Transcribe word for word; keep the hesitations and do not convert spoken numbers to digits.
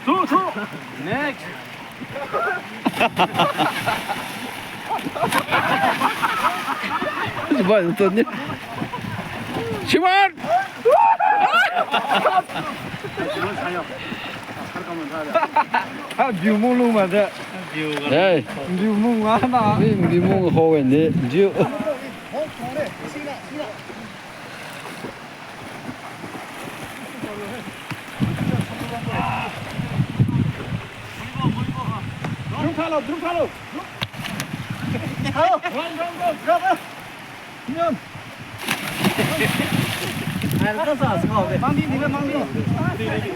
Two, two. Next. Siman! Ah, view mung lu ma de. View. Hey. View mung ma na. View, view mung ho wen de. View. Drum khalo, drum khalo. Go, go, go, go. Mangdi, mangdi, mangdi.